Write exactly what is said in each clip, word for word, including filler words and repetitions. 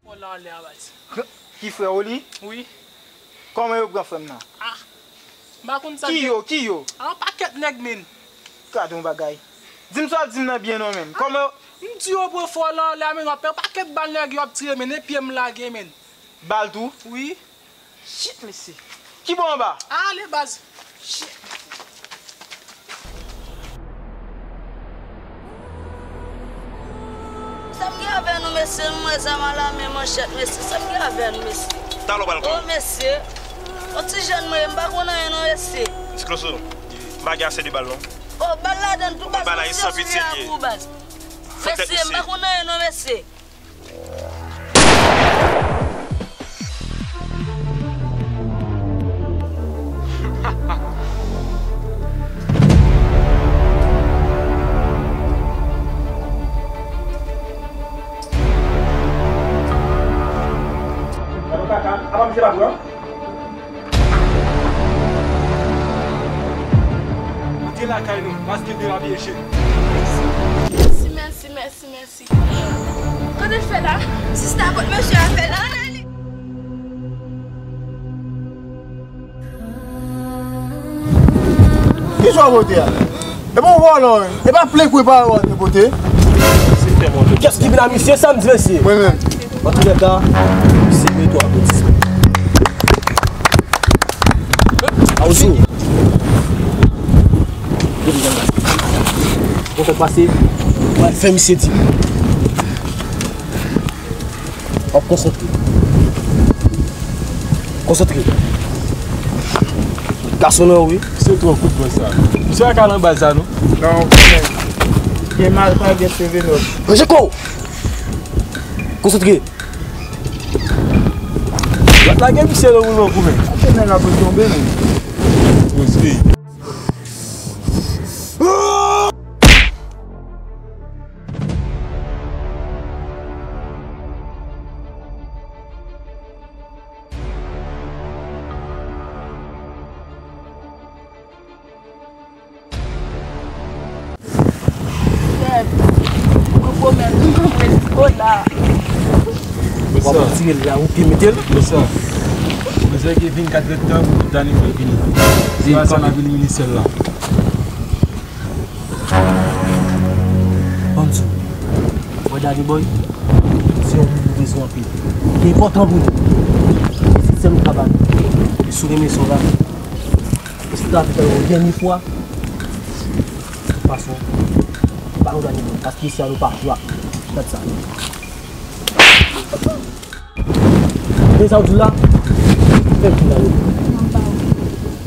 Fò la anlè a, baz. Ki frè w li? Wi. Kòman yo pran frè m nan? Ah, m pa konn sa. Ki yo? Ki yo? Ah, yon pakèt nèg, men. Gade yon bagay. Di m sa w di m nan byen non, men. Kòman yo? M di yo pran fò la anlè a, men, w ap pè pakèt bal nèg yo ap tire, men, e pye m lage, men. Bal tou? Wi. Shit, mesye. Ki bò anba? Ale, baz. Shit. Sa m gen avè nou, mesye? M wè zam a la men, manchèt, mesye. Sa m gen avè nou, mesye? Talò bal. Oh, mesye. On ti jèn mwen ye, m pa konn anyen non, mesye. Ti Kloso, m pa gen ase de bal non. Oh, bal ladann tou, baz. Bal la e san pitye li ye. Mesye, m pa konn anyen non, mesye. Avoka, apa misye pa pran? Antre lakay nou, paske derape cheri. Mèsi, mèsi, mèsi, mèsi. Kote l fè la? Sista, kot mesye a fè la? Ann ale. Kisa w pote a? E pa yon vòlò, wi. E pa plen kwe pa w te pote. Kiyès ki vin a misye sa m di mesye? Mwen menm. Antoulèka, misye mete w akotisman. Awozo. Bon, fè pase. Mwen fè misye di. W ap konsantre. Konsantre. Gason nan wi. Se twò kout bò sa. Misye pa ka nan baz sa non. Non, konnen. Gen mal pa gen seve nòt. Ranje kò w. Konsantre. W ap lage misye nan woulman pou mwen. Ake nèg ap tonbe non. Poze. Chèf, mwen pwomèt ou, mwen pwomèt ou la. W ap tire l la, ou pye mete l. Mwen sa. Mwen sa ki vin kat èdtan pou Dani Boy vini. Se pa sa n ap vin ministè la. Ban m di w, wè Dani Boy, se yon moun nou bezwen anpil. Li enpòtan pou nou. Se sèl ou ka ba nou. E si w renmen sa w la, e si w ta vle fè yon dènye fwa, fason, ba nou Dani Boy. Paske isi a nou pa jwa. Gad sa. Men sa w di la, fè m di la wi.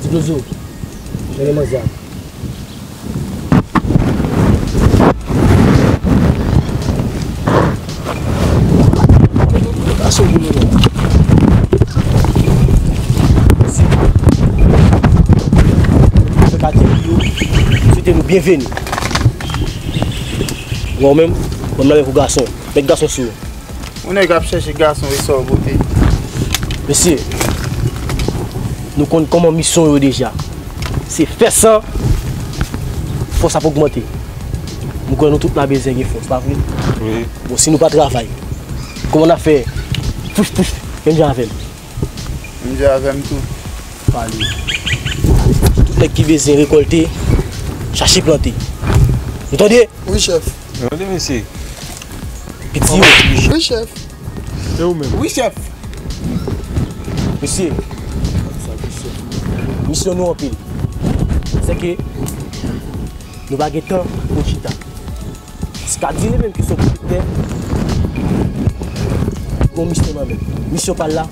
Ti Klozo, jwenn manzè a. Gason pou nou non. Mwen ka di yo, swete nou byenveni. Bon, menm, bon, nan men pou gason. Met gason sou yo. Yon nèg ap chèche gason e sa w pote. Mesye, nou konn kòman misyon yo deja. Se fè san, fòs ap ogmante. M kwè nou tout n a bezwen gen fòs, pa vre? Wi. Bon, si nou pa travay, kòman n ap fè? Pouf, pouf, menm jan avè m. Menm jan avè m tou. Pale. Tout nèg ki bezwen rekòlte, chache plante. Nou tande? Wi, chèf. Tande, mesye. Piti yo. Wi, chèf. E ou menm? Wi, chèf. Mesye, misyon nou anpil. Se ke nou pa gen tan pou chita. Skadi li menm ki se yon pwodiktè, gon misyon nan men l. Misyon pa l la,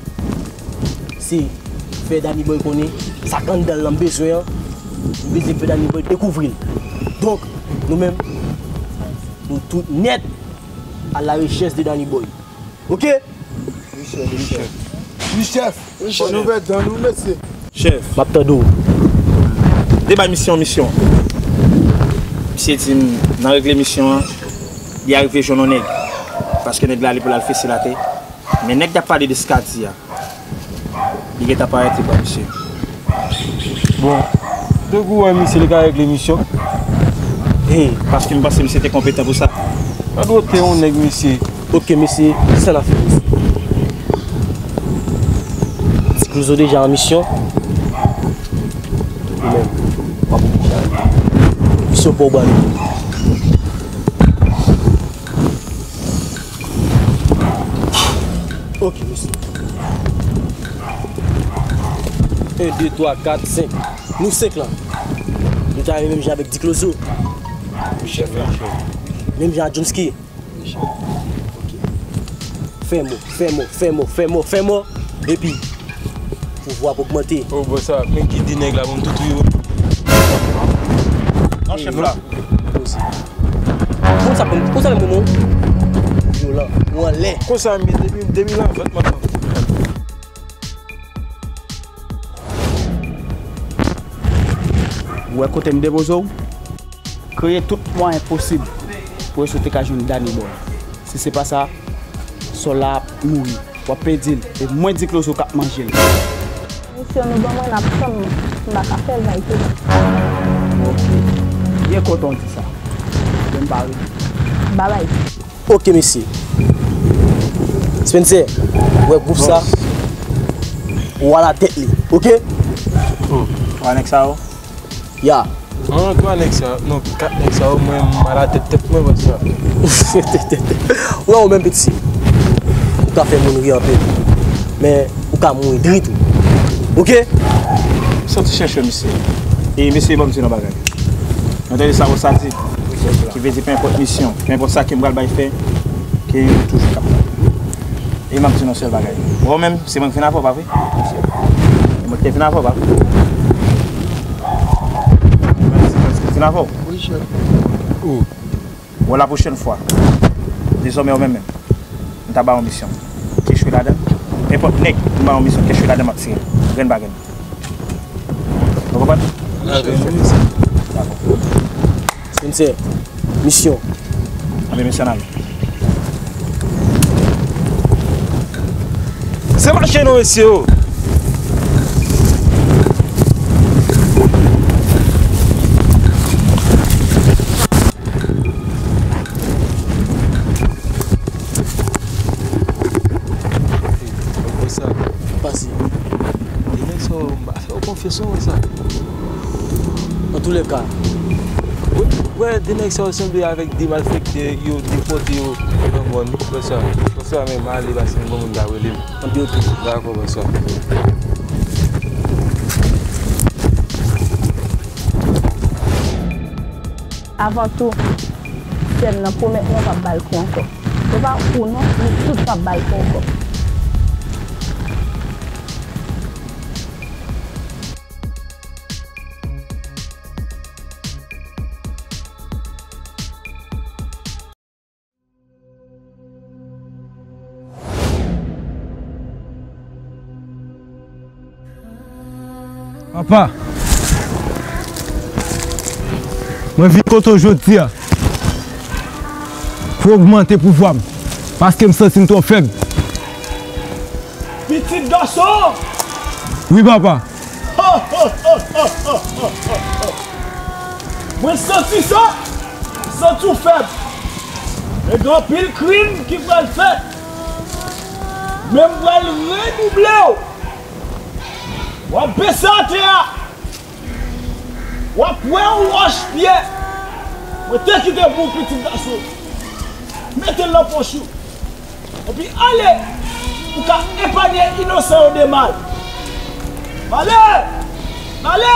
se fè Dani Boy konnen sa k anndan l lan m bezwen an. M bezwen fè Dani Boy dekouvri l. Donk, nou menm, nou tout nèt à la recherche de Dani Boy. Oke? Wi, chèf. Wi, chèf. Wi, chèf. Fò nou ouvè dan nou, mesye. Chèf. M ap tande w. Te bay misye yon misyon. Misye di m, nan regle misyon an, li arive jwenn yon nèg. Paske nèg la, li pou l al fese l atè. Men nèg k ap pale de Skadi a, li gentan parèt li pran misye. Bon, depi w wè misye, li ka regle misyon. Hey, paske m panse misye te konpetan pou sa. Pa dwe te yon nèg, mesye. Oke, mesye, se sa n ap fè, mesye. Ou deja an misyon. Ou menm, w ap oblije ale. Misyon pa w ba li. Ok, mesye. En, de, twa, kat, senk. Nou senk lan. Nou ta ale menm jan avèk Diklozo. Chèf la. Menm jan ak Djounsky. Fè mò, fè mò, fè mò, fè mò, fè mò. Epi, pouvwa ap ogmante. Oh, bòs sa, men ki de nèg la, bon, tout wi, wi. Non, chèf la. Konsa, konsa, konsa, lè moman. Vyolan, ou anlè. Konsa, mi, depi, depi la, vant, mwen. Ou wè kote m depoze w? Kreye tout mwayen posib pou yo sot te ka jwenn Danny Boy. Si se pa sa, Sòl la ap mouri. W ap pèdi l. E mwen Diklozo k ap manje l. Misyon nou ban mwen, n ap tann mwen. M pa ka fè l bay tou. Ok. Byen kontan w di sa. Men m pa rete. Babay. Ok, mesye. Spencer, ou wè gwoup sa, ou alatèt li, ok? Hmm. Twa nèg sa yo? Ya. An, twa nèg sa, non, kat nèg sa yo, mwen, m alatèt tèt mwen, bòs sa. Ou wè, ou menm, piti, ou ka fè moun ri anpil. Men, ou ka mouri dri tou. Ok? Soti chèche misye. E mesye, ban m di yon bagay. Mwen tande sa bòs sa di. Ki vle di, penenpòt misyon, penenpòt sa ke m pral bay fè, ke yo toujou kapab. E m ap di nou yon sèl bagay. Ou menm, se mwen ki vin avè w, pa vre? Se mwen ki te vin avè w, pa vre? Se mwen ki vin avè w. Wi, chèf. Ou. Bon, la pwochèn fwa, dezòmè ou menm menm, m ta ba yon misyon. Ke chwe ladan, nenpòt nèg m ba yon misyon, ke chwe ladan m ap tire. Grenn pa grenn. Ou konprann? Dakò. Spencer, misyon. Anben, misyon nan men. Se mache non, mesye, o. Pase. Fè w konfyans, ou wè sa. Antoulèka. Wè, wè, de nèg sa yo sanble avèk de malfektè, yo depòte yo nan mòn. Wè sa. Wè sa, men m ale, pase m gon moun ta rele m. Anpi oke. Dakò, wè sa. Avan tou, sè m nan pwomèt mwen w p ap ba l kou ankò. Se pa ou non, nou tout p ap ba l kou ankò. Papa, mwen vin kote w jodi a pou ogmante pouvwa m, paske m santi m twò fèb. Pitit gason! Wi, papa. Mwen santi sa, m santi w fèb. E gen anpil krim ki pral fèt. Men m pral redouble w. W ap bese atè a. W ap wè yon wòch pyè. Mwen te kite pou w, pitit gason. Mete l nan pòch ou. Epi ale, pou ka epanye inosan yo de mal. M ale! M ale!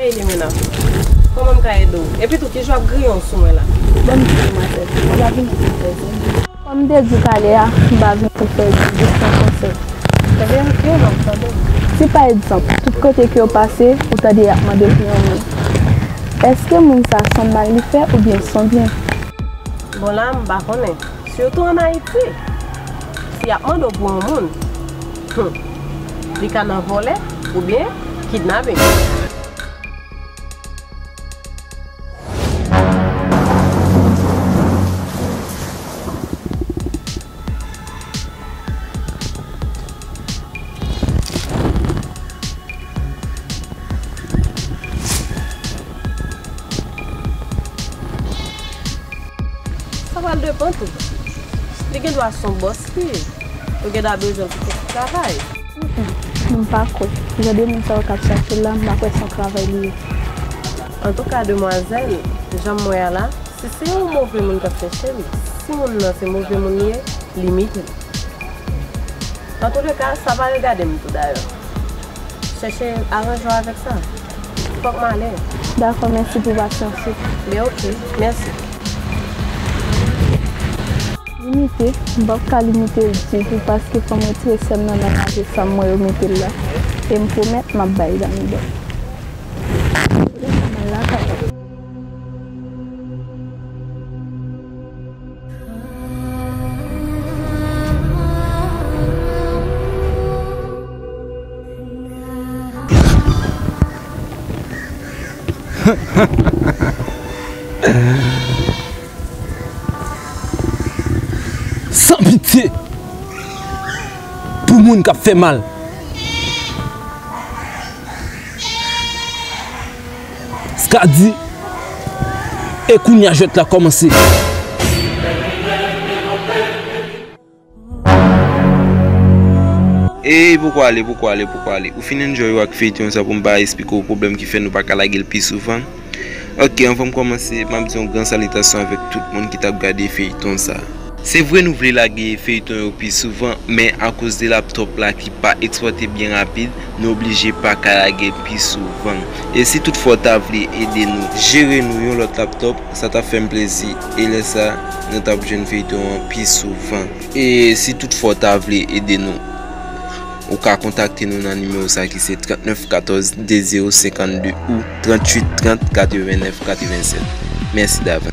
Ey, Limena, kòman m ka ede w? Epi tou, kijan w ap griyen w sou mwen la? Ban m di w, manzè, mwen pa vin pou fè zen. Kòm m te di w talè a, m pa vin pou fè zen, jis yon konsèy. Ebyen, oke, m ap tande w. Si pa egzanp, tout kote ke w pase, ou tande y ap mande pou yon moun, èske moun sa a s on mal li fè oubyen s on byen? Bon, la, m pa konnen. Sitou ann Ayiti, si y ap mande w pou yon moun, hmm, li ka nan vòlè oubyen kidnaping. Depan tou. Li gen dwa se yon bòs li ye. Ou gen dwa bezwen l pou kèk travay. Mm, mm. M pa kwè. Jan de moun sa yo k ap chache l la, m pa kwè se yon travay li ye. Antouka, demwazèl, jan m wè a la, si se yon move moun k ap chèche l, si moun nan se move moun li ye, limite l. Antouleka, sa pa regade m tou dayè. Chèche aranje w avèk sa. Fòk m ale. Dakò, mèsi pou pasyans ou. Ben oke, mèsi. Limite, m p ap ka limite l ditou paske fò m retire sè m nan nan lave sa m wè yo mete l la. E m pwomèt m ap bay l anndan. Antouleka, m al lakay la. San pitye pou moun k ap fè mal. Skadi, e kounye a jwèt la kòmanse. Ey, poko ale, poko ale, poko ale. Ou fin enjoy ou ak feyton sa pou m pa eksplike w pwoblèm ki fè nou pa ka lage l pi souvan? Ok, anvan m kòmanse, m ap di yon gran salitasyon avèk tout moun ki t ap gade feyton sa. Se vre nou vle lage feyton yo pi souvan, men akoz de laptop la ki pa ekspòte byen rapid, nou oblije pa ka lage l pi souvan. E si toutfwa w ta vle ede nou jere nou yon lòt laptop, sa t ap fè m plezi, e lè sa, nou t ap jwenn feyton an pi souvan. E si toutfwa w ta vle ede nou, ou ka kontakte nou nan nimewo sa ki se trannèf katòz de zewo senkannde ou tranntuit trant katrevennnèf katrevennsèt. Mèsi davans.